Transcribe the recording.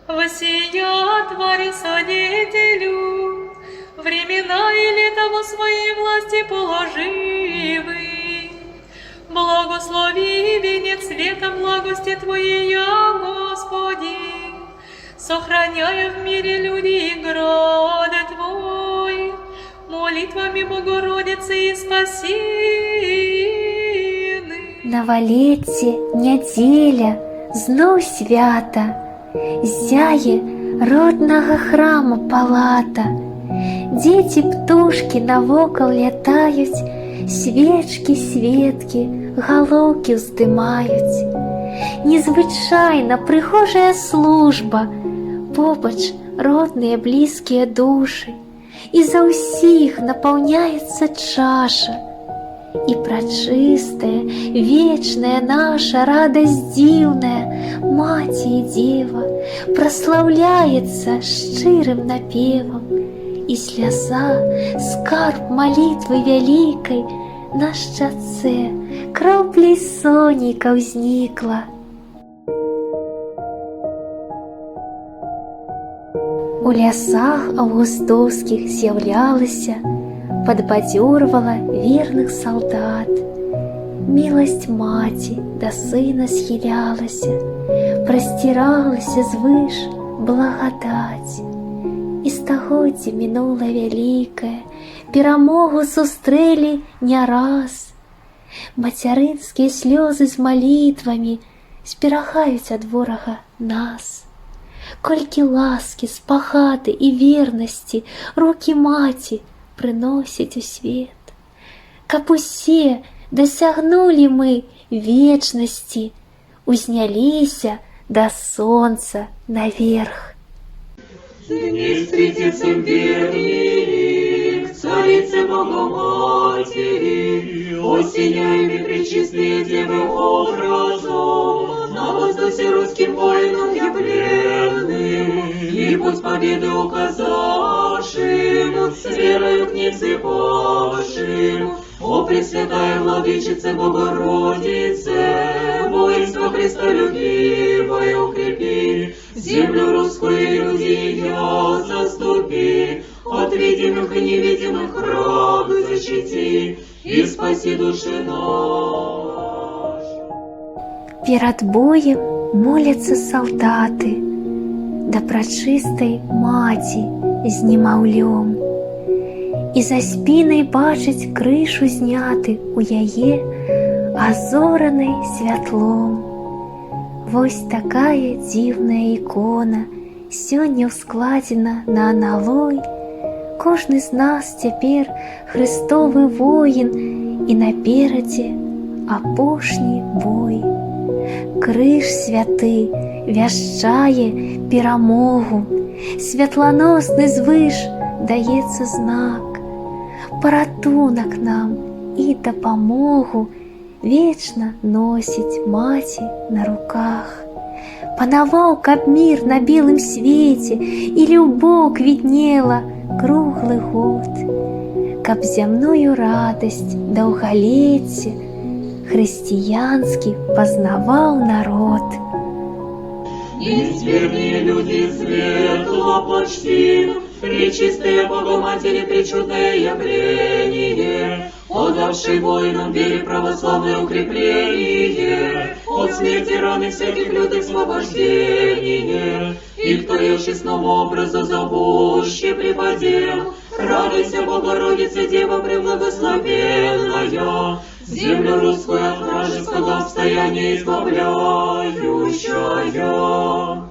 Всея твари содетелю, времена и лета во своей власти положивы. Благослови венец света благости Твоей, Господи, сохраняя в мире люди и грады Твой, молитвами Богородицы и спасины. На Валетце нядзеля, зноў свята, зяе роднага храма палата. Дзеці, птушкі навокал лятаюць, свечкі, светкі, галоўкі ўздымаюць. Незвычайна прыгожая служба, побач родныя, блізкія душы, і за ўсіх напаўняецца чаша. І прачыстая, вечная наша радасць дзіўная, Маці і Дзева, праслаўляецца шчырым напевам, і сляза, скарб малітвы вялікай, на шчацэ кропляй сонейка ўзнікла. У лясах аўгустоўскіх з'яўлялася, падбадзёрвала верных салдат. Міласць маці да сына схілялася, прасціралася звыш благадаць. І стагоддзе мінула вялікае, перамогу сустрэлі не раз. Мацярынскія слёзы з малітвамі зберагаюць ад ворага нас. Колькі ласкі, спагады і вернасці рукі маці прыносяць у свет. Каб усе дасягнулі мы вечнасці, узняліся да сонца наверх. Дни встретится верник, Царице Богоматери, осеняеми пречистые Девы образом, на воздухе русским воинам явленным, и путь победы указавшим, с верою к ней взывавшим. О, Пресвятая Владычице Богородице, воинство Христолюбивое укрепи, землю русскую и людей я заступи, от видимых и невидимых враг защити, и спаси души наши. Перад боем моляцца салдаты да прачыстай маці з немаўлём. І за спінай бачыць крыж узняты у яе, азоранай святлом. Вось такая дзіўная ікона сёння ўскладзена на аналой. Кожны з нас цяпер Хрыстовы воін, і наперадзе апошні бой. Крыж святы вяшчае перамогу, святланосны звыш даецца знак, паратунак нам і дапамогу вечна носіць маці на руках. Панаваў, каб мір на белым свеце і любоў квітнела круглы год, каб зямную радасць даўгалецце хрысціянскі пазнаваў народ. Незверные люди светло почтим, пречистая Богоматери пречудное явление, отдавший воинам вере православное укрепление, от смерти раны всяких лютых освобождение, и кто честного образа зовуще припадем, радуйся, Богородица, Дева преблагословенная, землю русскую от вражеского обстояния избавляющая.